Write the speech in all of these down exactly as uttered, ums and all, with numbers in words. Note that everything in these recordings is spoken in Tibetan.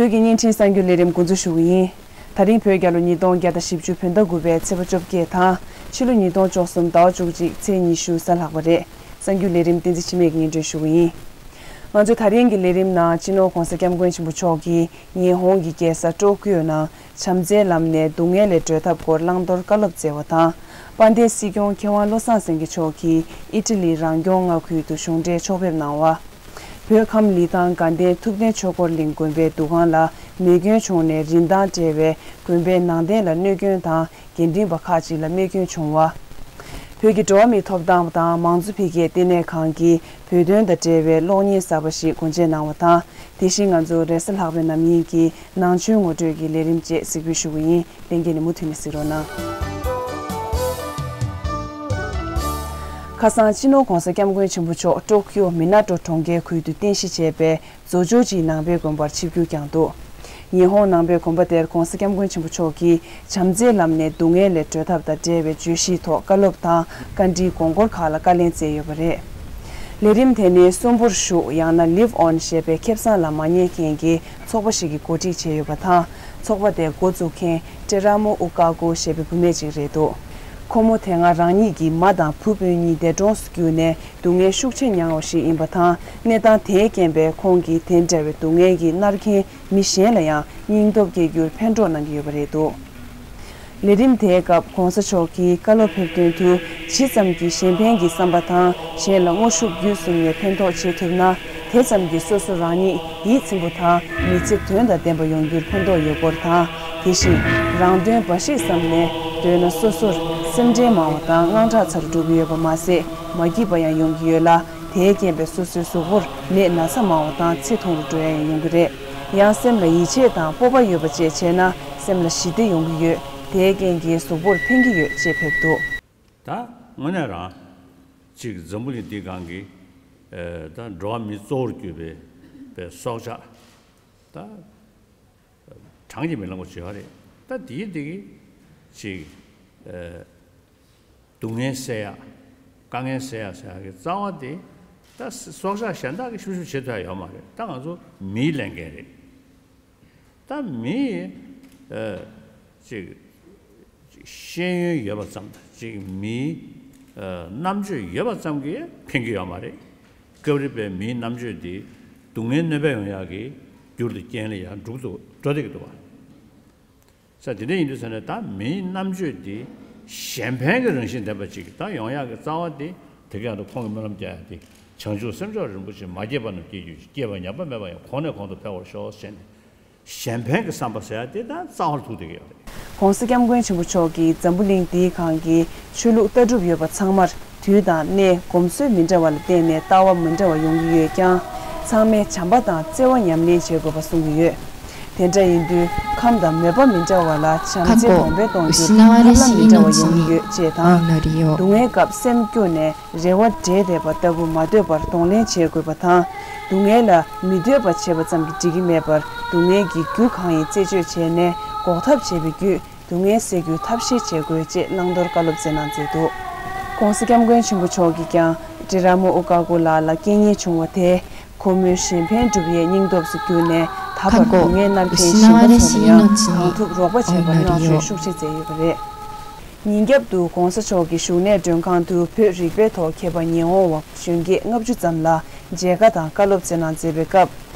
བོད་ཀྱི་བརྙན་འཕྲིན་གསར་འགྱུར་ལས་རིམ་འགོ་འཛུགས་ཞུ་གི་ཡིན། ད་རིང་བོད་རྒྱལ་ལོ་ཉིས་སྟོང་བརྒྱ་དང་བཞི་བཅུ་བོད་ཟླ་དགུ་པའི་ཚེས་པ་བཅོ་བརྒྱད་དང་ཕྱི་ལོ་ཉིས་སྟོང་བཅུ་གསུམ་ཟླ་བ་བཅུ་གཅིག་ཚེས་ཉི་ཤུ་གཟའ་ལྷག་པ་རེད། གསར་འགྱུར་ལས་རིམ་བསྟན་འཛིན་འཆི་མེད་ཀྱིས་སྙན་སྒྲོན་ཞུ་གི་ཡིན། ང་ཚོས་ད་རིང་གི་ལས་རིམ་ནང་སྤྱི་ནོར་༧གོང་ས་༧སྐྱབས་མགོན་ཆེན་པོ་མཆོག་གིས་ཉི་ཧོང་གི་རྒྱལ་ས་ཀྲོ་ཀིའོ་ནང་བྱམས་བརྩེའི་ལམ་ནས་སྡུག་བསྔལ་ལས་སྒྲོལ་ཐབས་སྐོར་བླང་དོར་བཀའ་སློབ་སྩལ་བ་དང་། དཔལ་ལྡན་སྲིད་སྐྱོང་མཁས་དབང་བློ་བཟང་སེང་གེ་མཆོག་གིས་ཨི་ཊ་ལི་རང་སྐྱོང་མངའ་ཁུལ་དུ་གཞུང་འབྲེལ་ཕྱོགས་ཕེབས་གནང་བ། བོད་ཁམས་ལི་ཐང་དགའ་ལྡན་ཐུབ་བསྟན་ཆོས་འཁོར་གླིང་དགོན་པའི་འདུ་ཁང་ལ་མེ་སྐྱོན་བྱུང་ནས་རིན་ཐང་བྲལ་བའི་དགོན་པའི་ནང་རྟེན་ལ་གནོད་སྐྱོན་དང་། དགེ་འདུན་པ་ཁག་ཅིག་ལ་རྨས་སྐྱོན་བྱུང་བ། བོད་ཀྱི་འགྲོ་བ་མིའི་ཐོབ་ཐང་དང་མང་གཙོ་འཕེལ་རྒྱས་ལྟེ་གནས་ཁང་གིས་བོད་དོན་དང་འབྲེལ་བའི་གློག་བརྙན་གསར་པ་ཞིག་སྒོ་འབྱེད་གནང་བ་དང་། དེ་བཞིན་ང་ཚོ་རེས་གཟའ་ལྷག་པའི་ནམ་ཡིན་གྱི་ནང་ཆོས་ངོ་སྤྲོད་ཀྱི་ལས་རིམ་བཅས་གཟིགས་འབུལ་ཞུ་གི་ཡིན། ལྷན་རྒྱས་ནས་མུ་མཐུད་ནས་གཟིགས་རོགས་གནང་། ཁ་སང་སྤྱི་ནོར་༧གོང་ས་༧སྐྱབས་མགོན་ཆེན་པོ་མཆོག་ཀྲོ་ཀིའོ་མི་ན་ཏོ་གྲོང་ཁྱེར་ཁུལ་དུ་རྟེན་གཞི་བྱས་པའི་ཛོ་ཇོ་ཇི་ནང་པའི་དགོན་པར་ཆིབས་བསྒྱུར་བསྐྱངས་འདུག་ཉི་ཧོང་ནང་པའི་དགོན་པ་དེར་༧གོང་ས་༧སྐྱབས་མགོན་ཆེན་པོ་མཆོག་གིས་བྱམས་བརྩེའི་ལམ་ནས་སྡུག་བསྔལ་ལས་སྒྲོལ་ཐབས་དང་འབྲེལ་བའི་བརྗོད་གཞིའི་ཐོག་བཀའ་སློབ་དང་བཀའ་འདྲིའི་དགོངས་སྐོར་ཁག་ལ་བཀའ་ལན་སྩལ་ཡོད་པ་རེད། ལས་རིམ་དེ་ནི་གསོན་པོར་བཞུགས་ཡང་ན་Live On་ཞེས་པའི་ཁེ་བཟང་ལ་མ་ཉེས་མཁན་གྱི་ཚོགས་པ་ཞིག་གིས་གོ་སྒྲིག་བྱས་ཡོད་པ་དང་། ཚོགས་པ་དེ་འགོ་འཛུགས་མཁན་ཀྲེ་ར་མོ་ཨུ་ཀ་ཀོ་ཞེས་པའི་བུད་མེད་ཅིག་རེད་འདུག་ཁོ་མོ་དེ་སྔ་རང་ཉིད་ཀྱི་མ་དང་བུ་སྤུན་གཉིས་འདས་གྲོངས་སུ་གྱུར་ནས་སྡུག་བསྔལ་ཤུགས་ཆེ་མྱངས་པ་ཞིག་ཡིན་པ་དང་། གནས་སྟངས་དེའི་རྐྱེན་པས་ཁོང་གིས་དེ་འདྲ་བའི་སྡུག་བསྔལ་གྱིས་མནར་མཁན་མི་གཞན་ལ་ཡང་སྙིང་སྟོབས་སྐྱེད་རྒྱུར་ཕན་གྲོགས་གནང་གི་ཡོད་པ་རེད་འདུག་ལས་རིམ་དེའི་སྐབས་༧གོང་ས་མཆོག་གིས་བཀའ་སློབ་ཕེབས་དོན་དུ་ཇི་ཙམ་གྱིས་གཞན་ཕན་གྱི་བསམ་པ་དང་གཞན་ལ་དངོས་ཤུགས་བརྒྱུད་གསུམ་ནས་ཕན་ཐོགས་བྱེད་ཐུབ་ན། དེ་ཙམ་གྱིས་སོ་སོ་རང་ཉིད་ཡིད་ཚིམ་པོ་དང་མི་ཚེ་དོན་དང་ལྡན་པ་ཡོང་རྒྱུར་ཕན་ཐོགས་ཡོད་སྐོར་དང་། དེ་བཞིན་རང་དོན་འབའ་ཞིག་བསམ་ནས་སྡོད་ན་སོ་སོར་སེམས་ཁྲལ་མང་བ་དང་དངངས་སྐྲག་ཚ་རུ་འགྲོ་གི་ཡོད་པ་མ་ཟད། མ་སྐྱིད་པ་ཡང་ཡོང་གི་ཡོད་ལ། དེའི་རྐྱེན་པས་སོ་སོའི་གཟུགས་པོར་ནད་ན་ཚ་མང་བ་དང་ཚེ་ཐུང་རུ་འགྲོ་ཡ་ཡང་ཡོང་གི་རེད། ཡང་སེམས་ལ་ཡིད་ཆེས་དང་སྤོབས་པ་ཡོད་པ་བཅས་བྱས་ན་སེམས་ལ་ཞི་བདེ་ཡོང་གི་ཡོད། དེའི་རྐྱེན་གྱིས་གཟུགས་པོར་ཕན་གྱི་ཡོད་ཅེས་ཕེབས་འདུག་ད་དངོས་གནས་རང་ཅིག་འཛམ་བུ་གླིང་འདིའི་སྒང་གི་ཨེ་ད་འགྲོ་བ་མི་གཙོ་བོར་གྱུར་པའི་པའི་སྲོག་ཆགས་ད་གྲངས་ཀྱིས་མི་ལང་པ་བྱེད་ཡ་རེད། ད་དེའི་འདི་གི་ཅིག་ཨེ་སྡུག་བསྔལ་སེལ་ཡ། དཀའ་ངལ་སེལ་ཡ་ཟེར་ཡ་གི་རྩ་བ་དེ་ད་སྲོག་ཆགས་གཞན་དག་གིས་ཤུགས་ཤུགས་བྱེད་ཐུབ་ཡ་ཡོད་མ་རེད། ད་ང་ཚོ་མིའི་ལས་འགན་རེད། ད་མིའི་ཨ་ཅིག་ཤེས་ཡོན་ཡོད་པ་ཙམ་དང་ཅིག་མིའི་ཨ་རྣམ་དཔྱོད་ཡོད་པ་ཙམ་གྱིས་ཕན་གྱི་ཡོད་མ་རེད། སྐབས་རེ་བའི་མིའི་རྣམ་དཔྱོད་དེ་སྡུག་བསྔལ་གནོད་པ་ཡོང་ཡག་གི་རྒྱུ་དང་རྐྱེན་ལ་ཡང་འགྲོ་འདུག་འགྲོ་བསྡད་ཀྱི་འདུག་བ། ས་དེ་འདྲ་ཡིན་དུས་ས་ནས་ད་མིའི་རྣམ་དཔྱོད་དེ་གཞན་ཕན་གྱི་རང་བཞིན་ལྡན་པ་ཅིག་ད་ཡོང་ཡག་གི་རྩ་བ་དེ་དེ་ག་ཡང་དུ་ཁོང་གི་སྨོན་ལམ་རྒྱག་ཡག་དེ་བྱང་ཆུབ་སེམས་མཆོག་རིན་པོ་ཆེ་མ་སྐྱེས་པ་རྣམས་སྐྱེ་གྱུར་ཅིག་སྐྱེས་པ་ཉམས་པ་མེད་པ་ཡང་གོང་ནས་གོང་དུ་འཕེལ་བར་ཤོག་ཟེར་ནས་གཞན་ཕན་གྱི་བསམ་པ་ཟེར་ཡག་དེ་ད་རྩ་བར་ཐུག་བསྡད་ཀྱི་ཡོད་རེད། ༸གོང་ས་༸སྐྱབས་མགོན་ཆེན་པོ་མཆོག་གིས་འཛམ་བུ་གླིང་འདིའི་སྒང་གི་ཆོས་ལུགས་ལྟ་གྲུབ་ཡོད་པ་ཚང་མར་དུས་དང་གནས་གོམས་སྲོལ་མི་འདྲ་བ་ལ་བརྟེན་ནས་ལྟ་བ་མི་འདྲ་བ་ཡོང་གི་ཡོད་ཀྱང་། ཚང་མས་བྱམས་པ་དང་བརྩེ་བ་ཉམས་ལེན་བྱེད་དགོས་པ་གསུང་གི་ཡོད། དེ་འདྲ་ཡིན་དུས་ཁམས་དང་མོས་པ་མི་འདྲ་བ་ལ་བྱམས་བརྩེ་གོང་འཕེལ་གཏོང་རྒྱུར་ཐབས་ལམ་མི་འདྲ་བ་ཡོང་གི་ཡོད་ཅེས་དང་། སྡུག་བསྔལ་སྐབས་སེམས་སྐྱོ་ནས་རེ་བ་བྲལ་བསྡད་པ་ལྟ་བུ་མ་སྡོད་པར་གདོང་ལེན་བྱེད་དགོས་པ་དང་། སྡུག་བསྔལ་ལ་མི་འདོད་པ་བྱེད་པ་ཙམ་གྱིས་འགྲིག་གི་མེད་པར་སྡུག་བསྔལ་གྱི་རྒྱུ་གང་ཡིན་རྩད་གཅོད་བྱས་ནས་འགོག་ཐབས་བྱེད་པའི་བརྒྱུད། སྡུག་བསྔལ་སེལ་རྒྱུའི་ཐབས་ཤེས་བྱེད་དགོས་ཅེས་བླང་དོར་བཀའ་སློབ་སྩལ་གནང་མཛད་འདུག ༸གོང་ས་༸སྐྱབས་མགོན་ཆེན་པོ་མཆོག་གིས་ཀྱང་ཀྲེ་ར་མོ་ཨུ་ཀ་ཀུ་ལགས་ལ་རྐྱེན་ངན་བྱུང་བ་དེས་ཁོ་མོའི་གཞན་ཕན་སྒྲུབ་ཡས་སྙིང་སྟོབས་སུ་གྱུར་ནས་ད་བར་སྡུག་བསྔལ་མནར་མཁན་གཞིས་མི་ཚོ་ལ་ཡང་གང་ཐུབ་རོགས་པ་བྱས་པར་བསྔགས་བརྗོད་ཤུགས་ཆེ་མཛད་ཡོད་པ་རེད། ཉིན་རྒྱབ་ཏུ་༸གོང་ས་མཆོག་གི་བཞུགས་གནས་མགྲོན་ཁང་དུ་བོད་རིག་པའི་ཐོག་མཁས་པ་ཉི་ཧོང་བ་གཞོན་སྐྱེས་ལྔ་བཅུ་ཙམ་ལ་མཇལ་ཁ་དང་བཀའ་སློབ་སྩལ་གནང་མཛད་པའི་སྐབས།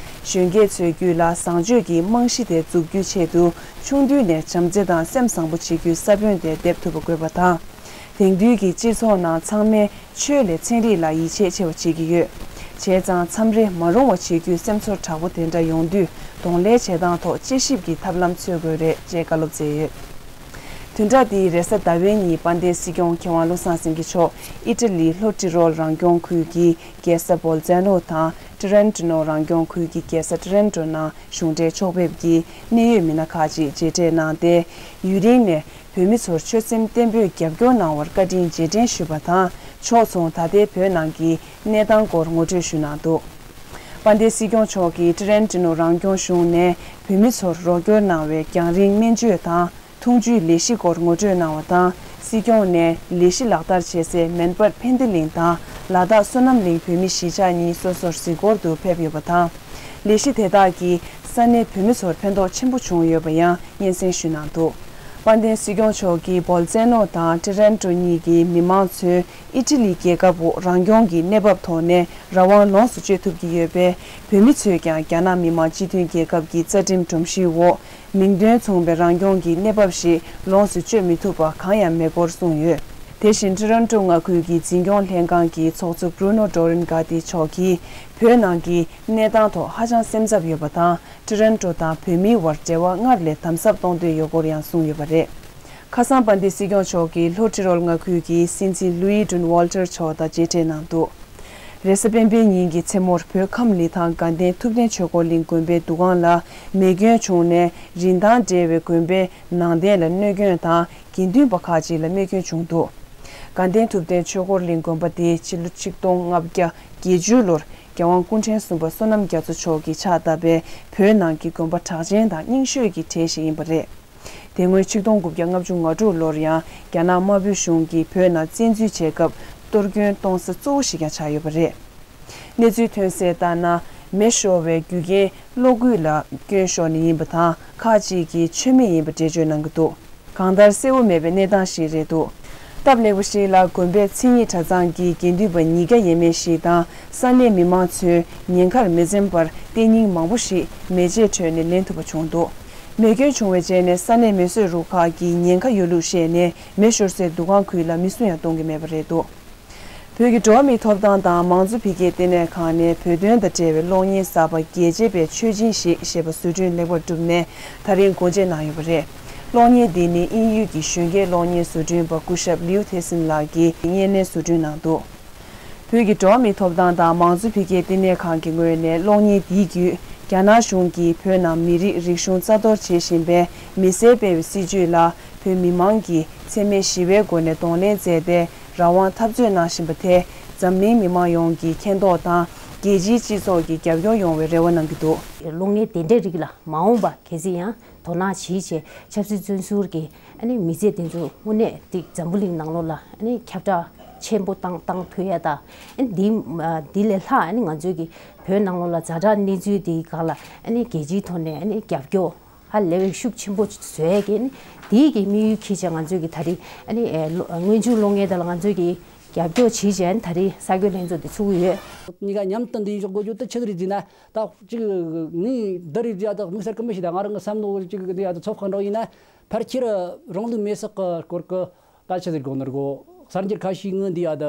གཞོན་སྐྱེས་ཚོའི་རྒྱུད་ལ་བཟང་སྤྱོད་ཀྱི་རྨང་གཞི་དེ་འཛུགས་རྒྱུའི་ཆེད་དུ་ཆུང་དུས་ནས་བྱམས་བརྩེ་དང་སེམས་བཟང་པོ་བྱེད་རྒྱུའི་ས་བོན་དེ་འདེབས་ཐུབ་པ་དགོས་པ་དང་། དེང་དུས་ཀྱི་སྤྱི་ཚོགས་ནང་ཚང་མས་ཆོས་ལས་ཚན་རིག་ལ་ཡིད་ཆེས་ཆེ་བ་བྱེད་ཀྱི་ཡོད། བྱས་ཙང་མཚམས་རེ་མ་རུང་བ་བྱེད་རྒྱུའི་སེམས་ཚོར་དྲག་པོ་དེ་འདྲ་ཡོང་དུས་གདོང་ལེན་བྱེད་སྟངས་ཐོག་དཔྱད་ཞིབ་ཀྱི་ཐབས་ལམ་འཚོལ་དགོས་རེད་ཅེས་བཀའ་སློབ་སྩལ་ཡོད། བདུན་ཕྲག་འདིའི་རེས་གཟའ་ཟླ་བའི་ཉིན་དཔལ་ལྡན་སྲིད་སྐྱོང་མཁས་དབང་བློ་བཟང་སེང་གེ་མཆོག་ཨི་ཊ་ལིའི་ལྷོ་ཏི་རོལ་རང་སྐྱོང་ཁུལ་གྱི་རྒྱལ་ས་བོལ་ཛེ་ནོ་དང་ཏི་རན་ཏི་ནོ་རང་སྐྱོང་ཁུལ་གྱི་རྒྱལ་ས་ཏི་རན་ཏོ་ནང་གཞུང་འབྲེལ་ཕྱོགས་ཕེབས་ཀྱིས་གནད་ཡོད་མི་སྣ་ཁག་ཅིག་མཇལ་འཕྲད་གནང་སྟེ། ཡུན་རིང་ནས་བོད་མི་ཚོར་ཆོད་སེམས་བརྟན་པོས་རྒྱབ་སྐྱོར་གནང་བར་བཀའ་དྲིན་རྗེས་དྲན་ཞུས་པ་དང་། ཕྱོགས་མཚུངས་ད་ལྟའི་བོད་ནང་གི་གནས་སྟངས་སྐོར་ངོ་སྤྲོད་ཞུས་གནང་འདུག་དཔལ་ལྡན་སྲིད་སྐྱོང་མཆོག་གིས་ཏི་རན་ཏི་ནོ་རང་སྐྱོང་གཞུང་ནས་བོད་མི་ཚོར་རོགས་སྐྱོར་གནང་བའི་རྒྱང་རིང་སྨན་བཅོས་དང་། འཐུང་ཆུའི་ལས་གཞི་སྐོར་ངོ་སྤྲོད་གནང་བ་དང་། སྲིད་སྐྱོང་ནས་ལས་གཞི་ལག་བསྟར་བྱེད་སའི་མན་སྤར་ཕན་བདེ་གླིང་དང་ལ་དྭགས་བསོད་ནམས་གླིང་བོད་མི་གཞིས་ཆགས་གཉིས་སོ་སོར་གཟིགས་སྐོར་དུ་ཕེབས་ཡོད་པ་དང་། ལས་གཞི་དེ་དག་གིས་ ས་གནས་བོད་མི་ཚོར་ཕན་ཐོགས་ཆེན་པོ་བྱུང་ཡོད་པ་ཡང་སྙན་སེང་ཞུས་གནང་འདུག་དཔལ་ལྡན་སྲིད་སྐྱོང་མཆོག་གིས་བོལ་ཙེ་ནོ་དང་ཊི་རོན་ཊོ་གཉིས་ཀྱི་མི་མང་ཚོས་ཨི་ཊ་ལི་རྒྱལ་ཁབ་འོག་རང་སྐྱོང་གི་གནས་བབ་ཐོག་ནས་རང་དབང་ལོངས་སུ་སྤྱོད་ཐུབ་ཀྱི་ཡོད་པས། བོད་མི་ཚོས་ཀྱང་རྒྱ་ནག་མི་དམངས་སྤྱི་མཐུན་རྒྱལ་ཁབ་ཀྱི་རྩ་ཁྲིམས་སྒྲོམ་གཞིའི་འོག་མིང་དོན་མཚུངས་པའི་རང་སྐྱོང་གི་གནས་བབ་ཞིག་ལོངས་སུ་སྤྱོད་མི་ཐུབ་པ་གང་ཡང་མེད་སྐོར་གསུངས་ཡོད། དེ་བཞིན་ཊོ་རོན་ཊོ་མངའ་ཁུལ་གྱི་འཛིན་སྐྱོང་ལྷན་ཁང་གི་ཚོགས་གཙོ་Bruno Doran Gatti མཆོག་གིས་བོད་ནང་གི་གནས་སྟངས་ཐོག་ཧ་ཅང་སེམས་འཚབ་ཡོད་པ་དང་། ཊོ་རོན་ཊོ་དང་བོད་མིའི་བར་འབྲེལ་བ་སྔར་ལས་དམ་ཟབ་གཏོང་འདོད་ཡོད་སྐོར་ཡང་གསུངས་ཡོད་པ་རེད། ཁ་སང་དཔལ་ལྡན་སྲིད་སྐྱོང་མཆོག་གིས་ལྷོ་ཏི་རོལ་མངའ་ཁུལ་གྱི་སྲིད་འཛིན་Louis Dun Walter མཆོག་དང་མཇལ་འཕྲད་གནང་འདུག་རེས་གཟའ་སྤེན་པའི་ཉིན་གྱི་མཚན་མོར་བོད་ཁམས་ལི་ཐང་དགའ་ལྡན་ཐུབ་བསྟན་ཆོས་འཁོར་གླིང་དགོན་པའི་འདུ་ཁང་ལ་མེ་སྐྱོན་བྱུང་ནས་རིན་ཐང་བྲལ་བའི་དགོན་པའི་ནང་རྟེན་ལ་གནོད་སྐྱོན་དང་། དགེ་འདུན་པ་ཁག་ཅིག་ལ་རྨས་སྐྱོན་བྱུང་འདུག་དགའ་ལྡན་ཐུབ་བསྟན་ཆོས་འཁོར་གླིང་དགོན་པ་དེ་ཕྱི་ལོ་ཆིག་སྟོང་ལྔ་བརྒྱ་བརྒྱད་ཅུ་ལོར་རྒྱལ་དབང་སྐུ་ཕྲེང་གསུམ་པ་བསོད་ནམས་རྒྱ་མཚོ་མཆོག་གིས་ཕྱག་བཏབ་པའི་བོད་ནང་གི་དགོན་པ་གྲགས་ཅན་དང་རྙིང་ཤོས་ཀྱི་གྲས་ཤིག་ཡིན་པ་རེད། དེ་སྔོན་ཆིག་སྟོང་དགུ་བརྒྱ་ལྔ་བཅུ་ང་དྲུག་ལོར་ཡང་རྒྱ་ནག་དམར་པོའི་གཞུང་གིས་བོད་ནང་བཙན་འཛུལ་བྱས་སྐབས་གཏོར་སྐྱོན་གཏོང་ས་གཙོ་བོ་ཞིག་ཀྱང་ཆགས་ཡོད་པ་རེད། གནས་ཚུལ་ཐོན་གསལ་ལྟར་ན། མེ་ཤོར་བའི་རྒྱུ་རྐྱེན་གློག་སྐུད་ལ་སྐྱོན་ཤོར་ནས་ཡིན་པ་དང་། ཁག་ཅིག་གིས་མཆོད་མེ་ཡིན་པ་འགྲེལ་བརྗོད་གནང་གི་འདུག་གང་ལྟར་གསལ་བོ་མེད་པའི་གནས་སྟངས་ཤིག་རེད་འདུག་སྟབས་ལེགས་པ་ཞིག་ལ་དགོན་པའི་མཚན་ཉིད་གྲྭ་ཚང་གི་དགེ་འདུན་པ་ཉིས་བརྒྱ་ཡས་མས་ཤིག་དང་ས་གནས་མི་མང་ཚོས་ཉེན་ཁར་མི་འཛེམ་པར་རྟེན་རྙིང་མང་པོ་ཞིག་མེ་ལྕེ་ཁྲོད་ནས་ལེན་ཐུབ་པ་བྱུང་འདུག་མེ་སྐྱོན་བྱུང་བའི་རྗེས་ནས་ས་གནས་མེ་གསོད་རུ་ཁག་གིས་ཉེན་ཁ་ཡོད་ལུགས་བཤད་ནས་མེ་ཤོར་སའི་འདུ་ཁང་ཁུལ་ལ་མི་སུ་ཡང་གཏོང་གི་མེད་པ་རེད་འདུག་བོད་ཀྱི་འགྲོ་བ་མིའི་ཐོབ་ཐང་དང་མང་གཙོ་འཕེལ་རྒྱས་ལྟེ་གནས་ཁང་ནས་བོད་དོན་དང་འབྲེལ་བའི་གློག་བརྙན་གསར་པ་རྒྱལ་གཅེས་པའི་མཆོད་སྦྱིན་ཞིག་ཞེས་པ་བཟོ་སྐྲུན་ལེགས་པར་གྲུབ་ནས་ད་རིང་སྒོ་འབྱེད་གནང་ཡོད་པ་རེད། གློག་བརྙན་འདི་ནི་དབྱིན་ཡུལ་གྱི་གཞོན་སྐྱེས་གློག་བརྙན་བཟོ་སྐྲུན་པ་སྐུ་ཞབས་ལིའུ་ཐེ་སིན་ལགས་ཀྱིས་བརྙན་ལེན་བཟོ་སྐྲུན་གནང་འདུག་བོད་ཀྱི་འགྲོ་བ་མིའི་ཐོབ་ཐང་དང་མང་གཙོ་འཕེལ་རྒྱས་ལྟེ་གནས་ཁང་གི་ངོས་ནས་གློག་བརྙན་འདིའི་བརྒྱུད་རྒྱ་ནག་གཞུང་གིས་བོད་ནང་མི་རིགས་རིག་གཞུང་རྩ་གཏོར་བྱེད་བཞིན་པའི་མི་སེར་སྤེལ་བའི་སྲིད་བྱུས་ལ་བོད་མི་མང་གིས་འཚེ་མེད་ཞི་བའི་སྒོ་ནས་གདོང་ལེན་མཛད་དེ། རང་དབང་འཐབ་རྩོད་གནང་བཞིན་པ་དེས་འཛམ་གླིང་མི་མང་ཡོངས་ཀྱིས་མཁྱེན་རྟོགས་དང་རྒྱལ་སྤྱིའི་སྤྱི་ཚོགས་ཀྱིས་རྒྱབ་སྐྱོར་ཡོང་བའི་རེ་བ་གནང་གི་འདུག་གློག་བརྙན་དེ་འདྲའི་རིགས་ལ་མ་འོངས་པ་གལ་སྲིད་ཡང་དོ་སྣང་བྱེད་ཆེད་ཆབ་སྲིད་བཙོན་ཟུར་གྱི་ཨ་ནི་མི་ཚེ་དེ་ཚོ་དངོས་གནས་དེ་འཛམ་བུ་གླིང་ནང་ལོགས་ལ་ཨ་ནི་ཁྱབ་བསྒྲགས་ཆེན་པོ་བཏང་བཏང་ཕོད་ཡ་དང་ཨ་ནི་འདི་འདི་ལས་ལྷག་ཨ་ནི་ང་ཚོའི་གི་བོད་ནང་ལོགས་ལ་ཛ་དྲག་གནས་ཚུལ་དེའི་སྒང་ལ་ཨ་ནི་རྒྱལ་སྤྱིའི་ཐོག་ནས་ཨ་ནི་རྒྱབ་སྐྱོར། ཧ་ལས་པའི་ཤུགས་ཆེན་པོ་བཟོ་ཡས་ཀྱི་ནི་དེའི་གི་དམིགས་ཡུལ་འཁྱེར་བྱས་ང་ཚོས་ཀྱི་ད་རེས་ཨ་ནི་ཨེ་ལོ་སྔོན་འཇུག་གློག་བརྙན་དག་ལ་ང་ཚོས་ཀྱི་རྒྱབ་སྐྱོར་བྱེད་བྱས་ཨ་ནི་ད་རེས་ས་རྒྱུ་ལྷན་ཚོགས་འདི་ཚུགས་ཡོད། གཉིས་ཀ་མཉམ་དུ་འདི་འཇོག་དགོས་རྒྱུ་དེ་ཆི་ཟིག་རེད་ཟེར་ན། ད་ཅིག་ངས་འདི་རེད་ཟེར་ཡ་དག་དམིགས་བསལ་གི་མི་ཤེས། ད་ང་རང་གི་བསམ་བློ་ཅིག་འདི་ཡ་དག་ཚོད་དཔག་འདྲ་བོ་ཡིན་ན། ཕལ་ཆེར་རང་ལུས་མེར་བསྲེགས་གི་སྐོར་གི་ད་ཆི་ཟིག་དགོས་ནོ་གོ། གསར་འགྱུར་ཁ་ཤས་ངས་འདི་ཡ་དག་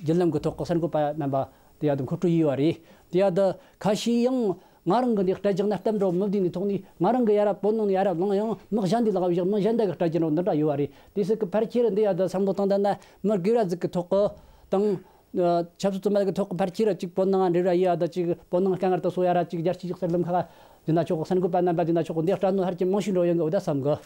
བརྒྱུད་ལམ་གི་ཐོག་གི་གསར་འགོད་པ་རྣམ་པ་འདི་ཡ་དག་མཁོ་སྤྲོད་ཡས་པ་རེད། འདི་ཡ་དག་ཁ་ཤས་ཡང་། ང་རང་གི་འདི་སྤྲད་རྒྱག་ན་སྟབས་འདྲ་བོ་མི་བདེ་ནི་ཐོག་ནས་ང་རང་གི་ཡ་རབས་བོད་ནང་ནས་ཡ་རབས་བླངས་ཡང་མི་གཞན་དེ་ལག་བཞག་མི་གཞན་དག་གི་སྤྲད་རྒྱུ་འདྲ་བོ་འདི་འདྲ་ཡོད་པ་རེད། དེ་སྲིད་གི་ཕལ་ཆེར་འདི་ཡ་ད་བསམ་བློ་བཏང་ད་ན་མི་སྒེར་བ་ཟིག་གི་ཐོག་གི་དང་། ཆབ་སྲིད་བཙོན་པ་གི་ཐོག་གི་ཕལ་ཆེར་ཅིག་བོད་ནང་འབྲེལ་བ་ཡོད་ད་ཅིག་བོད་ནང་དཀའ་ངལ་དུ་སོང་ཡ་ར་ཅིག་རྒྱལ་སྤྱིའི་གསར་ལམ་ཁག་འདི་ན་ཆོག་གི་གསར་འགོད་པ་རྣམ་པ་འདི་ན་ཆོག་གི་འདི་སྤྲད་ནོ་ཧར་གྱི་མང་ཤོས་འགྲོ་ཡོང་གི་འོ་ད་བསམ་གི།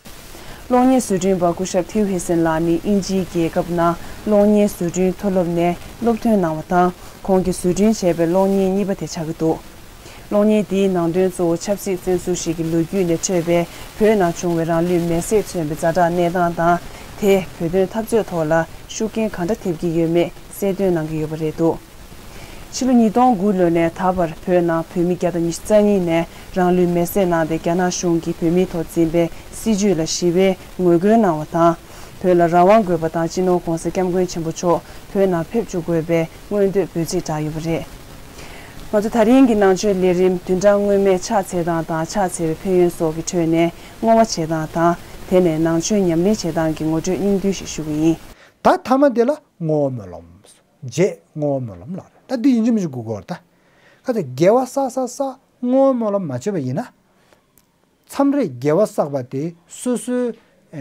གློག་བརྙན་བཟོ་སྐྲུན་པ་སྐུ་ཞབས་ཐིའུ་ཧེ་སན་ལགས་ནི་དབྱིན་ཇིའི་རྒྱལ་ཁབ་ནང་གློག་བརྙན་བཟོ་སྐྲུན་མཐོ་སློབ་ནས་སློབ་ཐོན་གནང་བ་དང་། ཁོང་གིས་བཟོ་སྐྲུན་བྱས་པའི་གློག་བརྙན་གཉིས་པ་དེ་ཆགས་ཀྱི་འདུག་གློག་བརྙན་དེའི་ནང་དོན་གཙོ་བོ་ཆབ་སྲིད་བཙོན་ཟུར་ཞིག་གི་ལོ་རྒྱུས་ནས་འཕྲོས་པའི་བོད་ནང་བྱུང་བའི་རང་ལུས་མེར་སྲེག་མཚོན་པའི་ཛ་དྲག་གནས་སྟངས་དང་། དེས་བོད་དོན་འཐབ་རྩོད་ཐོག་ལ་ཤུགས་རྐྱེན་གང་འདྲ་ཐེབས་ཀྱི་ཡོད་མེད་གསལ་སྟོན་གནང་གི་ཡོད་པ་རེད་འདུག་ཕྱི་ལོ་ཉིས་སྟོང་དགུ་ལོ་ནས་ད་བར་བོད་ནང་བོད་མི་བརྒྱ་དང་ཉི་ཤུ་རྩ་གཉིས་ནས་རང་ལུས་མེར་སྲེག་གནང་སྟེ། རྒྱ་ནག་གཞུང་གིས་བོད་མིའི་ཐོག་འཛིན་པའི་སྲིད་བྱུས་ལ་ཞི་བའི་ངོ་རྒོལ་གནང་བ་དང་། བོད་ལ་རང་དབང་དགོས་པ་དང་། སྤྱི་ནོར་༧གོང་ས་༧སྐྱབས་མགོན་ཆེན་པོ་མཆོག་བོད་ནང་ཕེབས་བཅུག་དགོས་པའི་མངོན་འདོད་འབོད་ཚིག་བསྒྲགས་ཡོད་པ་རེད། ང་ཚོ་ད་རིང་གི་ནང་ཆོས་ལས་རིམ་བདུན་ཕྲག་སྔོན་མའི་ཕྱག་འཚལ་སྟངས་དང་ཕྱག་འཚལ་བའི་ཕན་ཡོན་སོགས་ཀྱི་ཁྲོད་ནས་བསྔོ་བ་བྱེད་སྟངས་དང་། དེ་ནས་ནང་ཆོས་ཉམས་ལེན་བྱེད་སྟངས་ཀྱི་ངོ་སྤྲོད་སྙིང་བསྡུས་ཤིག་ཞུ་གི་ཡིན། ད་མཐའ་མ་དེ་ལ་བསྔོ་བ་སྨོན་ལམ། རྗེས་བསྔོ་བ་སྨོན་ལམ་ལ་རེད། ད་འདི་ཡིན་གཅིག་མིན་གཅིག་དགོས་ཀྱི་ཡོད་རེད་ད། ག་ཚོད་དགེ་བ་བསགས་བསགས་བསགས་བསྔོ་བ་སྨོན་ལམ་མ་བྱས་པ་ཡིན་ན། མཚམས་རེ་དགེ་བ་བསགས་པ་དེ་སོ་སོའི་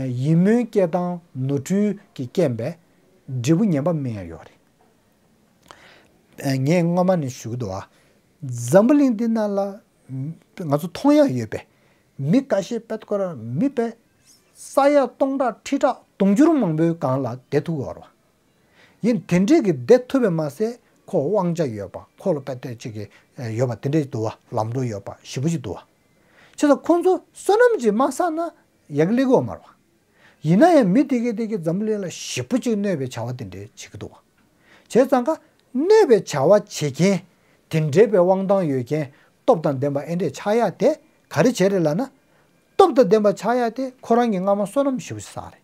ཡིད་སྨོན་སྐྱེ་སྟངས་ནོར་འཁྲུལ་གྱི་རྐྱེན་པས་འབྲས་བུ་ངན་པ་སྨིན་ཡ་ཡོད་རེད། ངས་སྔོན་མ་ནས་ཞུ་གི་འདུག་བ། འཛམ་བུ་གླིང་འདི་ནང་ལ་ང་ཚོ་མཐོང་ཡ་ཡོད་པས། མི་ཁ་ཤས་པད་ཀོ་ར་མི་པས་ས་ཡ་སྟོང་ཕྲག་ཁྲི་ཕྲག་དུང་ཕྱུར་མང་པོའི་སྒང་ལ་བསྡད་ཐུབ་ཀྱི་ཡོད་རེད་བ། ཡིན་དེ་འདྲས་ཀྱི་བསྡད་ཐུབ་པས་མ་ཟད་ཁོ་དབང་ཆ་ཡོད་པ། ཁོ་ལ་དཔེ་དེ་ཅིག་གི་ཡོད་པ་དེ་འདྲས་འདུག་བ། ལམ་འགྲོ་ཡོད་པ་ཞེ་པོ་ཅིག་འདུག་བ། བྱས་ཙང་ཁོང་ཚོ་བསོད་ནམས་ཅིག་མ་བསགས་ན་ཡག་གི་སླེབས་ཀྱི་ཡོད་མ་རེད་བ། ཡིན་ན་ཡང་མི་དེ་གས་དེ་གས་འཛམ་བུ་གླིང་ལ་ཞེ་པོ་ཅིག་གནོད་པའི་བྱ་བ་དེ་འདྲས་བྱེད་ཀྱི་འདུག་བ། བྱས་ཙང་ཀ་གནོད་པའི་བྱ་བ་བྱེད་མཁན་དེ་འདྲས་པའི་དབང་ཐང་ཡོད་མཁན་སྟོབས་དང་ལྡན་པ་ཨེ་འདྲས་ཆགས་ཡ་དེ། ག་རེ་བྱས་རེད་ལབ་ན། སྟོབས་དང་ལྡན་པ་ཆགས་ཡ་དེ་ཁོ་རང་གི་སྔ་མ་བསོད་ནམས་ཞེ་པོ་བསགས་རེད།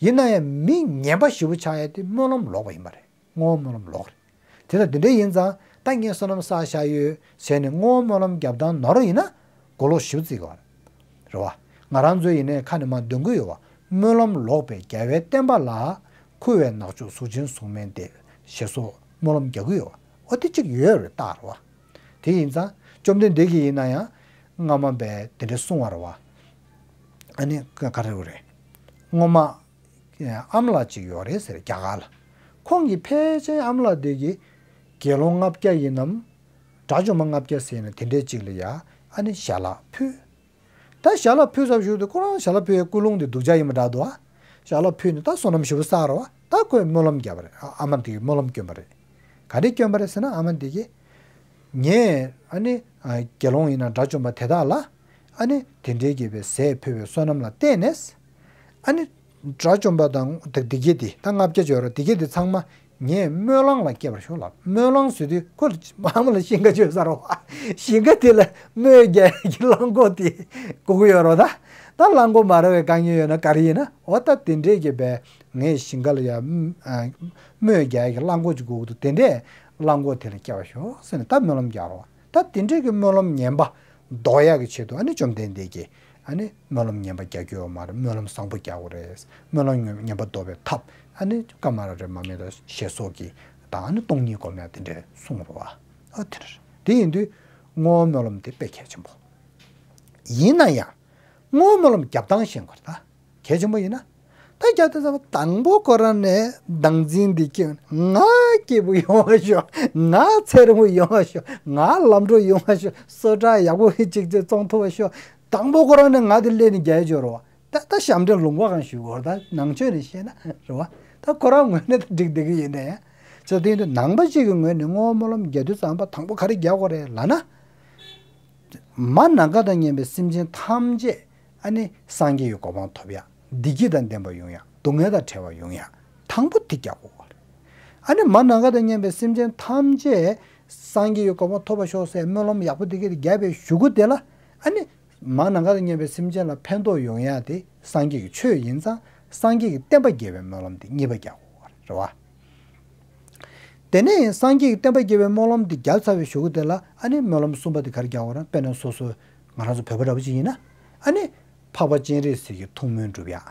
ཡིན་ན་ཡང་མི་ངན་པ་ཞེ་པོ་ཆགས་ཡ་དེ་སྨོན་ལམ་ལོག་པ་ཡིན་པ་རེད། བསྔོ་བ་སྨོན་ལམ་ལོག་རེད། དེ་ལྟར་དེ་འདྲ་ཡིན་ཙང་ད་ངས་བསོད་ནམས་བསགས་བཞག་ཡོད་ཟེར་ནས་བསྔོ་བ་སྨོན་ལམ་རྒྱབ་སྟངས་ནོར་ཡིན་ན་གོ་ལོག་ཞེ་པོ་བརྩི་གི་རེད། རེད་བ། ང་རང་ཚོའི་ཡིན་ནའི་ཁ་ནས་མར་འདོན་གི་ཡོད་བ། སྨོན་ལམ་ལོག་པའི་རྒྱལ་བའི་བསྟན་པ་ལ། འཁུ་བའི་ནག་ཕྱོགས་གཟུགས་ཅན་གཟུགས་མེད་དེ། ཞེས་སོགས་སྨོན་ལམ་རྒྱག་གི་ཡོད་བ། འོ་དེ་གཅིག་ཡོད་རེད་རྟགས་རེད་བ། དེ་ཡིན་ཙང་བཅོམ་ལྡན་འདས་ཀྱིས་ཡིན་ན་ཡང་སྔ་མ་བས་དེ་འདྲ་གསུང་བ་རེད་བ། ཨ་ནི་ག་རེ་རེད། སྔོན་མ་ཨ་མ་ལགས་གཅིག་ཡོད་རེད་ཟེར་རྒྱ་གར་ལ། ཁོང་གིས་ཕལ་ཆེར་ཨ་མ་ལགས་དེ་གིས་དགེ་སློང་ལྔ་བརྒྱ་ཡིན་ནམ། དགྲ་བཅོམ་པ་ལྔ་བརྒྱ་ཟེར་ན་དེ་འདྲའི་གཅིག་ལ་ཡ་ཨ་ནི་ཞལ་ལག་ཕུལ། ད་ཞལ་ལག་ཕུལ་ཚར་བཞུགས་དུས་ཁོ་རང་ཞལ་ལག་ཕུལ་བའི་ཀུན་སློང་དེ་སྡུག་ཅག་ཡིན་པ་འདྲ་འདུག་ཨ། ཞལ་ལག་ཕུལ་ནས་ད་བསོད་ནམས་ཞེ་པོ་བསགས་རེད་བ། ད་ཁོས་སྨོན་ལམ་བརྒྱབ་པ་རེད། ཨ་ཨ་མ་དེ་གིས་སྨོན་ལམ་བསྐྱོན་པ་རེད། ག་རེ་བསྐྱོན་པ་རེད་ཟེར་ན་ཨ་མ་དེ་གིས། ངས་ཨ་ནི་ཨ་དགེ་སློང་ཡིན་ན་དགྲ་བཅོམ་པ་དེ་དག་ལ་ཨ་ནི་དེ་འདྲའི་གི་བའི་ཟས་ཕུལ་བའི་བསོད་ནམས་ལ་བརྟེན་ནས། ཨ་ནི་དགྲ་བཅོམ་པ་དང་དེ་དེ་གྱད་དེ་ད་ལྔ་བརྒྱ་ཅིག་ཡོད་རེད། དེ་གྱད་དེ་ཚང་མ་ངས་སྨོན་ལམ་ལ་སྐྱེས་པར་ཤོག་ལབ། སྨོན་ལམ་ཟེར་དུས་ཁོ་ལ་ཨ་མ་ལ་ཞིང་ཁ་བཅོལ་ས་རེད་བ། ཞིང་ཁ་དེ་ལ་སྨོས་རྒྱག་གི་གླང་གོག་དེ་དགོས་ཀྱི་ཡོད་རེད་བ། ད་ད་གླང་གོག་མ་རེད་བའི་དཀའ་ངལ་ཡོད་ན་ག་རེ་ཡིན་ན་འོ་ད་དེ་འདྲས་ཀྱི་བས་ངས་ཞིང་ཁ་ལ་ཡ་ཨ་སྨོས་རྒྱག་གི་གླང་གོག་ཅིག་དགོས་ཀྱི་འདུག་དེ་འདྲས་གླང་གོག་དེ་ལ་སྐྱེས་པར་ཤོག་ཟེར་ནས་ད་སྨོན་ལམ་རྒྱག་རེད་བ། ད་དེ་འདྲས་ཀྱི་སྨོན་ལམ་ངན་པ་ཟློག་ཡག་གི་ཆེད་དུ་ཨ་ནི་བཅོམ་ལྡན་འདས་ཀྱིས་ཨ་ནི་སྨོན་ལམ་ངན་པ་རྒྱག་རྒྱུ་ཡོད་མ་རེད། སྨོན་ལམ་བཟང་པོ་རྒྱག་དགོས་རེད། སྨོན་ལམ་ངན་པ་ཟློག་པའི་ཐབས་ཨ་ནི་ཀ་མ་ར་རེ་མ་མེ་ད་ཞེས་སོགས་ཀྱི་དང་ཨ་ནི་སྟོང་ཉིད་སྒོམ་ཡག་དེ་འདྲས་གསུངས་རེད་བ། ཨ་དེ་རེད། དེ་ཡིན་དུས་བསྔོ་བ་སྨོན་ལམ་དེ་དཔེ་གལ་ཆེན་པོ། ཡིན་ན་ཡང་། བསྔོ་བ་སྨོན་ལམ་རྒྱབ་སྟངས་ཤེས་དགོས་རེད་ད། གལ་ཆེན་པོ་ཡིན་ན། ད་རྒྱབ་དེ་ཚང་མ་དང་པོ་ཁོ་རང་ནས་བདག་འཛིན་འདི་སྐྱེ། ང་སྐྱིད་པོ་ཡོང་བ་ཤོག་ང་ཚེ་རིང་པོ་ཡོང་བ་ཤོག་ང་ལམ་འགྲོ་ཡོང་བ་ཤོག་གསོལ་ཁྲག་ཡག་པོ་ཅིག་ཅིག་བཙོང་ཐུབ་པ་ཤོག་དང་པོ་ཁོ་རང་ནས་ང་དེ་སླེབས་ནས་རྒྱལ་ཡོད་རེད་བ། ད་ད་ཞབས་འདྲེན་ལུང་པ་གང་ཞུ་དགོས་རེད་ད། ནང་ཆོས་ནས་བཤད་ན་རེད་བ། ད་ཁོ་རང་ངོས་ནས་ད་འགྲིག་བསྡད་ཀྱི་ཡིན་ད་ཡ། ཚེ་དེ་དུས་ནང་པ་གཅིག་གི་ངོས་ནས་བསྔོ་བ་སྨོན་ལམ་རྒྱག་དུས་ཙམ་པ་དང་པོ་ག་རེ་རྒྱག་དགོས་རེད་ལབ་ན། མ་ནམ་མཁའ་དང་མཉམ་པའི་སེམས་ཅན་ཐམས་ཅད་ཨ་ནི་སངས་རྒྱས་ཀྱི་གོ་འཕང་ཐོབ་ཡག་བདེ་སྐྱིད་དང་ལྡན་པ་ཡོང་ཡག་སྡུག་བསྔལ་དང་བྲལ་བ་ཡོང་ཡག་དང་པོ་དེ་རྒྱག་དགོས་པ་རེད། ཨ་ནི་མ་ནམ་མཁའ་དང་མཉམ་པའི་སེམས་ཅན་ཐམས་ཅད་སངས་རྒྱས་ཀྱི་གོ་འཕང་ཐོབ་པར་ཤོག་ཟེར་སྨོན་ལམ་ཡག་པོ་དེ་ག་དེ་རྒྱག་པའི་གཞུག་གུ་དེ་ལ་ཨ་ནི་མ་ནམ་མཁའ་དང་མཉམ་པའི་སེམས་ཅན་ལ་ཕན་ཐོགས་ཡོང་ཡག་དེ་སངས་རྒྱས་ཀྱི་ཆོས་ཡིན་ཙང་སངས་རྒྱས་ཀྱི་བསྟན་པ་རྒྱས་པའི་སྨོན་ལམ་དེ་གཉིས་པ་རྒྱག་དགོས་པ་རེད་བ། དེ་ནས་སངས་རྒྱས་ཀྱི་བསྟན་པ་རྒྱས་པའི་སྨོན་ལམ་འདི་རྒྱབ་ཚར་བའི་གཞུག་གུ་དེ་ལ་ཨ་ནི་སྨོན་ལམ་གསུམ་པ་དེ་ག་རེ་རྒྱག་དགོས་རེད། དཔེར་ན་སོ་སོ་ང་རང་ཚོ་བོད་པ་འདྲ་པོ་ཅིག་ཡིན་ན་ཨ་ནི་འཕགས་པ་སྤྱན་རས་གཟིགས་ཀྱི་ཐུགས་སྨོན་སྒྲུབ་ཡག་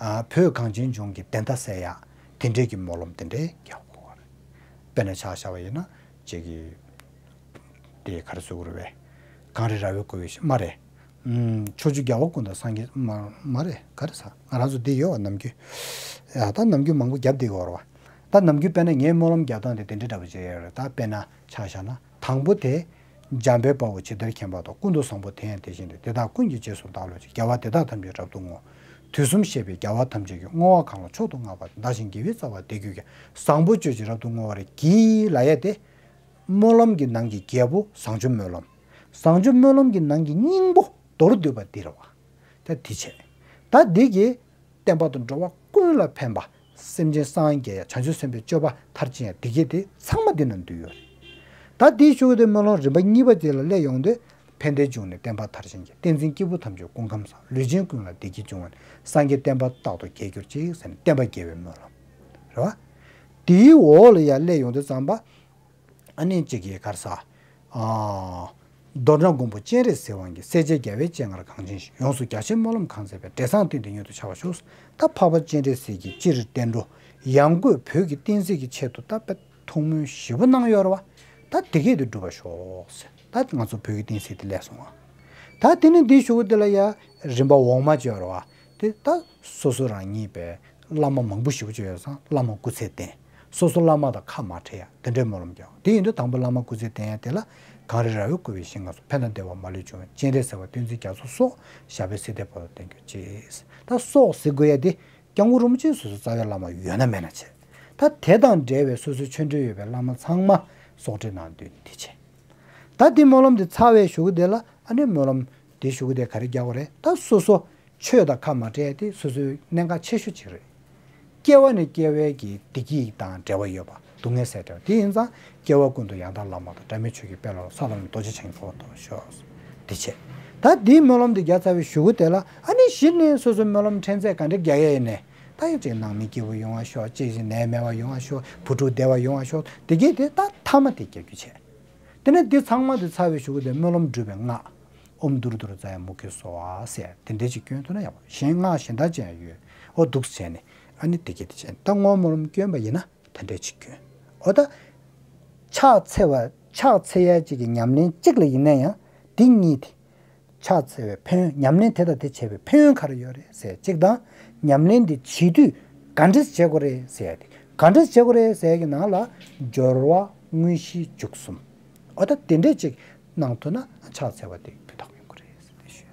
ཨ་བོད་གངས་ཅན་ལྗོངས་ཀྱི་བདེན་མཐའ་གསལ་ཡག་དེ་འདྲའི་གི་སྨོན་ལམ་དེ་འདྲའི་རྒྱག་དགོས་རེད། དཔེར་ན་ཆ་བཞག་པ་ཡིན་ན་ཅིག་གི་དེ་ག་རེ་ཟེར་དགོས་རེད་པས། གངས་རི་ར་བས་བསྐོར་བའི་ཞིང་མ་རེད། ཕྱོགས་བཅུའི་རྒྱལ་བ་ཀུན་དང་སངས་རྒྱས་མ་མ་རེད་ག་རེ་ཟ། ང་རང་ཚོ་འདི་ཡོད་པ་ནམ་རྒྱུན། ཡ་ད་ནམ་རྒྱུན་མང་པོ་རྒྱབ་བསྡད་ཡོད་རེད་བ། ད་ནམ་རྒྱུན་དཔེར་ན་ངའི་སྨོན་ལམ་རྒྱབ་སྟངས་དེ་དེ་འདྲའི་འདྲ་པོ་ཅིག་ཡོད་རེད། ད་དཔེར་ན་ཆ་བཞག་ན་དང་པོ་དེ། འཇམ་དཔལ་དཔའ་བོས་ཇི་ལྟར་མཁྱེན་པ་དང་། ཀུན་ཏུ་བཟང་པོ་དེ་ཡང་དེ་བཞིན་ཏེ། དེ་དག་ཀུན་གྱི་རྗེས་སུ་བདག་སློབ་ཅིང་། རྒྱལ་བ་དེ་དག་ཐམས་ཅད་རབ་ཏུ་བསྔོ། དུས་གསུམ་གཤེགས་པའི་རྒྱལ་བ་ཐམས་ཅད་ཀྱིས། བསྔོ་བ་གང་ལ་མཆོག་ཏུ་བསྔགས་པ་དེ། བདག་གཞན་དགེ་བའི་རྩ་བ་བདེ་གྱུར་ཅིག། བཟང་པོ་སྤྱོད་ཅིང་རབ་ཏུ་བསྔོ་བར་བགྱི། ལབ་ཡ་དེ། སྨོན་ལམ་གྱི་ནང་གི་རྒྱལ་པོ་བཟང་སྤྱོད་སྨོན་ལམ། བཟང་སྤྱོད་སྨོན་ལམ་གྱི་ནང་གི་སྙིང་པོ་མདོར་བསྡུས་པ་འདི་རེད་བ། ད་འདི་བྱས། ད་འདི་གིས་བསྟན་པ་དང་འགྲོ་བ་ཀུན་ལ་ཕན་པ། སེམས་ཅན་སངས་རྒྱས་ཡ་བྱང་ཆུབ་སེམས་དཔའི་སྤྱོད་པ་མཐར་ཕྱིན་ཡ་འདི་གས་དེ་ཚང་མ་འདི་ནང་འདུས་ཡོད་རེད། ད་འདིའི་གཞུག་གུ་དེ་སྨོན་ལམ་རིམ་པ་གཉིས་པ་དེ་ལ་སླེབས་ཡོང་དུས། ཕན་བདེའི་འབྱུང་གནས་བསྟན་པ་མཐར་ཕྱིན་གྱིས། བསྟན་འཛིན་སྐྱེས་བུ་ཐམས་ཅད་སྐུ་ཁམས་བཟང་། ལུས་ཅན་ཀུན་ལ་བདེ་སྐྱིད་འབྱུང་བ་ནི། སངས་རྒྱས་བསྟན་པ་རྟག་ཏུ་རྒྱས་གྱུར་ཅིག་ཟེར་ནས་བསྟན་པ་རྒྱས་པའི་སྨོན་ལམ། རེད་བ། དེའི་འོག་ལ་ཡར་སླེབས་ཡོང་དུས་ཙམ་པ། ཨ་ནི་གཅིག་གིས་ག་རེ་ཟ། ཨ། མདོར་ན་མགོན་པོ་སྤྱན་རས་གཟིགས་དབང་གིས། སྲས་བཅས་རྒྱལ་བའི་སྤྱན་སྔར་གངས་ཅན་ཞིང་། ཡོངས་སུ་རྒྱ་ཆེའི་སྨོན་ལམ་གང་མཛད་པའི། འབྲས་བཟང་བསྟན་འདི་མྱུར་དུ་འཆར་བར་ཤོག། ད་འཕགས་པ་སྤྱན་རས་གཟིགས་ཀྱིས་སྤྱིར་བསྟན་འགྲོ་ཡང་སྒོས་བོད་ཀྱི་བསྟན་སྲིད་ཀྱི་ཆེད་དུ་ད་དཔེ་ཐུགས་སྨོན་ཞེ་པོ་གནང་ཡོད་རེད་བ། ད་དེ་གས་དེ་འགྲུབ་པར་ཤོག་ཟེར། ད་ང་ཚོ་བོད་ཀྱི་བསྟན་སྲིད་དེ་སླེབས་སོང་བ། ད་དེ་ནས་འདིའི་གཞུག་གུ་དེ་ལ་ཡ་རིམ་པ་འོག་མ་ཅིག་ཡོད་རེད་བ། དེ་ད་སོ་སོ་རང་ཉིད་པའི་བླ་མ་མང་པོ་ཞེ་པོ་ཅིག་ཡོད་ཙང་བླ་མ་སྐུ་ཚེ་བརྟན། སོ་སོ་བླ་མ་དང་ཁ་མ་བྲལ་ཡ་དེ་འདྲའི་སྨོན་ལམ་རྒྱག་དེ་ཡིན་དུས་དང་པོ་བླ་མ་སྐུ་ཚེ་བརྟན་ཡ་དེ་ལ་གངས་རི་ར་བས་བསྐོར་བའི་ཞིང་ཁམས་སུ། ཕན་དང་བདེ་བ་མ་ལུས་འབྱུང་བའི། སྤྱན་རས་གཟིགས་དབང་བསྟན་འཛིན་རྒྱ་མཚོ་སོགས། ཞབས་པད་སྲིད་མཐའི་བར་དུ་བརྟན་གྱུར་ཅིག་ད་སོགས་ཟེར་དགོས་ཡ་དེ་སྐྱབས་མགོན་རིན་པོ་ཆེ་སོ་སོའི་རྩ་བའི་བླ་མ་ཡོད་ན་མེད་ན་བྱས། ད་དེ་དང་འབྲེལ་བའི་སོ་སོའི་ཆོས་འབྲེལ་ཡོད་པའི་བླ་མ་ཚང་མ་སོགས་འབྲེལ་གནང་དུས་འདི་བྱས། ད་འདི་སྨོན་ལམ་འདི་ཚར་བའི་གཞུག་གུ་དེ་ལ་ཨ་ནི་སྨོན་ལམ་འདི་གཞུག་གུ་དེ་ག་རེ་རྒྱག་དགོས་རེད། ད་སོ་སོ་ཆོས་དང་ཁ་མ་བྲལ་དེ་སོ་སོའི་གནད་འགག་ཆེ་ཤོས་གཅིག་རེད། སྐྱེ་བ་ནས་སྐྱེ་བའི་གི་བདེ་སྐྱིད་དང་འབྲེལ་བ་ཡོད་པ། སྡུག་བསྔལ་སེལ་བྲལ་བ་དེ་ཡིན་ཙང་སྐྱེ་བ་ཀུན་ཏུ་ཡང་དག་བླ་མ་དང་། སྒྲ་མེད་ཆོས་ཀྱི་དཔལ་ལ་སོགས། ས་དང་རྡོ་རྗེ་འཆང་གི་གོ་འཕང་ཐོབ་པར་ཤོག་འདི་བྱས། ད་འདིའི་སྨོན་ལམ་འདི་རྒྱག་ཚར་བའི་གཞུག་གུ་དེ་ལ་ཨ་ནི་གཞི་ནས་སོ་སོའི་སྨོན་ལམ་ཕྲན་ཚེགས་ག་འདྲ་རྒྱག་ཡས་ཡིན་ནའི། ད་ཡང་གཅིག་ནང་མི་སྐྱིད་པོ་ཡོང་བ་ཤོག་གཅིག་ནད་མེད་པ་ཡོང་བ་ཤོག་བུ་ཕྲུག་བདེ་བ་ཡོང་བ་ཤོག་དེ་གས་དེ་ད་ཐ་མ་དེ་རྒྱག་རྒྱུ་བྱས། དེ་ནས་འདི་ཚང་མ་དེ་ཚར་བའི་གཞུག་གུ་དེ་སྨོན་ལམ་སྒྲུབ་པའི་སྔགས། ཨོཾ་དུར་དུར་ཛ་ཡ་མུ་ཁེ་སྭཱ་ཧཱ་ཟེར་དེ་འདྲས་ཅིག་བསྐྱོན་ཐུབ་ན་ཡག་པོ། གཞན་སྔགས་གཞན་དག་ཅི་ཡང་ཡོད། འོ་འདུག་སེ་བྱས་ནས་ཨ་ནི་དེ་གས་དེ་བྱས་ནས་ད་བསྔོ་སྨོན་ལམ་བསྐྱོན་པ་ཡིན་ན་དེ་འདྲས་ཅིག་བསྐྱོན། འོ་ད་ཕྱག་འཚལ་བ་ཕྱག་འཚལ་ཡ་ཅིག་གི་ཉམས་ལེན་གཅིག་ལ་ཡིན་ན་ཡང་འདི་གཉིས་དེ། ཕྱག་འཚལ་བའི་ཕན་ཡོན། ཉམས་ལེན་དེ་དང་དེ་བྱས་པའི་ཕན་ཡོན་ག་རེ་ཡོད་རེད་ཟེར་གཅིག་དང་། ཉམས་ལེན་འདི་བྱེད་དུས་ག་འདྲས་བྱེད་དགོས་རེད་ཟེར་ཡ་དེ། ག་འདྲས་བྱེད་དགོས་རེད་ཟེར་ཡ་གི་ནང་ལ་སྦྱོར་བ་དངོས་གཞི་མཇུག་གསུམ། འོ་ད་དེ་འདྲས་ཅིག་གནང་ཐུབ་ན་ཕྱག་འཚལ་བ་དེ་ཕན་ཐོགས་ཡོང་གི་རེད་ཟེར་ཏེ་ཞུ།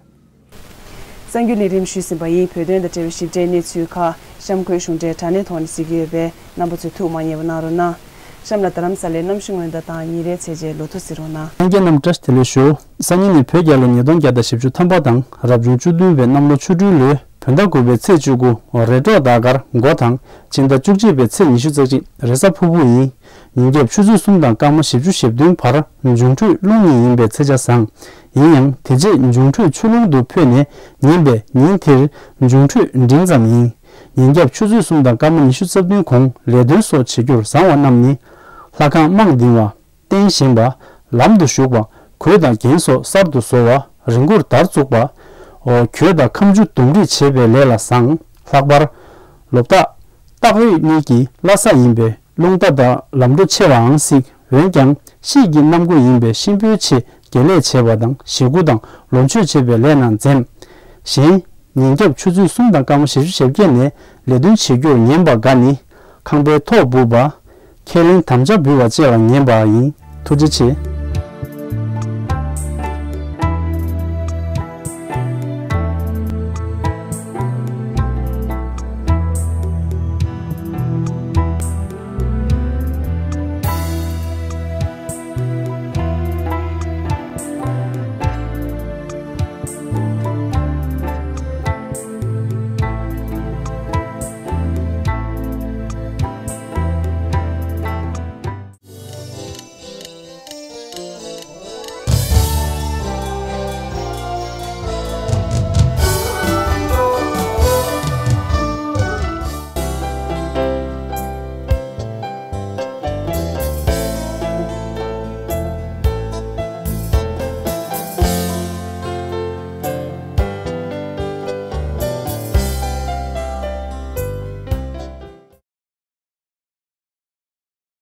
གསར་འགྱུར་ལས་རིམ་ཞུས་ཟིན་པ་ཡིན། བོད་དོན་དང་འབྲེལ་བའི་ཞིབ་ཕྲའི་གནས་ཚུལ་ཁག་གཤམ་འཁོད་གཞུང་འབྲེལ་དྲ་གནས་ཐོག་ནས་གཟིགས་ཀྱི་ཡོད་པས་རྣམ་པ་ཚོས་ཐུགས་མ་མཉེས་པ་གནང་རོགས་གནང་། གཤམ་ལ་རྡ་རམ་ས་ལའི་གནམ་གཤིས་སྔོན་བརྡ་དང་ཉིན་རེའི་ཚེས་བཅད་ལོ་ཐོ་གཟིགས་རོགས་གནང་། ལྷན་རྒྱས་རྣམས་བཀྲ་ཤིས་བདེ་ལེགས་ཞུ། སང་ཉིན་ནས་བོད་རྒྱལ་ལོ་ཉིས་སྟོང་བརྒྱ་དང་བཞི་བཅུ་ཐམ་པ་དང་རབ་བྱུང་བཅུ་བདུན་པའི་གནམ་ལོ་ཆུ་སྦྲུལ་ལོའི་བོད་ཟླ་དགུ་པའི་ཚེས་བཅུ་དགུ་རེས་གྲོགས་ཟླ་སྐར་འགོ་དང་སྤྱི་ཟླ་བཅུ་གཅིག་པའི་ཚེས་ཉི་ཤུ་རྩ་གཅིག་རེས་གཟའ་ཕུར་བུ་ཡིན། ཉིན་རྒྱབ་ཆུ་ཚོད་གསུམ་དང་སྐར་མ་བཞི་བཅུ་ཞེ་བདུན་བར་འབྱུང་འཕྲོད་རླུང་ཉིན་ཡིན་པའི་ཚེས་ཆ་བཟང་། ཡིན་ཡང་དེ་རྗེས་འབྱུང་འཕྲོད་ཆུ་རླུང་དུ་འཕོས་ནས་ཉིན་པས་ཉིན་དེར་འབྱུང་འཕྲོད་འབྲིང་ཙམ་ཡིན། ཉིན་རྒྱབ་ཆུ་ཚོད་གསུམ་དང་སྐར་མ་ཉི་ཤུ་རྩ་བདུན་གོང་ལས་དོན་སོགས་བྱེད་རྒྱུར་བཟང་བ་རྣམས་ནི། ལྷ་ཁང་རྨང་འདིང་བ། རྟེན་བཞེངས་པ། ལམ་དུ་ཞུགས་པ། གོས་དང་རྒྱན་སོགས་གསར་དུ་བཟོ་བ། རི་མགོར་དར་བཙུགས་པ། འོ་གོས་དང་ཁ་མཆུ་དུམ་སྒྲིག་བྱེད་པའི་ལས་ལ་བཟང་། ལྷག་པར། ལོ་བདག་སྟག་རིས་གཉིས་ཀྱི་བླ་གཟའ་ཡིན་པས་རླུང་རྟ་དང་ལམ་འགྲོ་ཆེ་བའང་སྲིད། འོན་ཀྱང་དཔྱིད་ཀྱི་གནམ་སྒོ་ཡིན་པས་གཤིན་པོའི་ཆེད་དགེ་ལས་བྱེད་པ་དང་ཞེ་དགུ་དང་ལོ་མཆོད་བྱེད་པའི་ལས་རྣམས་འཛེམ། གཞན། ཉིན་རྒྱབ་ཆུ་ཚོད་གསུམ་དང་སྐར་མ་བཞི་བཅུ་ཞེ་བརྒྱད་ནས་ལས་དོན་བྱེད་རྒྱུར་ཉན་པ་དགའ་ནི། ཁང་པའི་ཐོག་སྦུབ་པ། ཁས་ལེན་དམ་བཅའ་འབུལ་བ་བཅས་ལ་ཉན་པ་ཡིན། ཐུགས་རྗེ་ཆེ།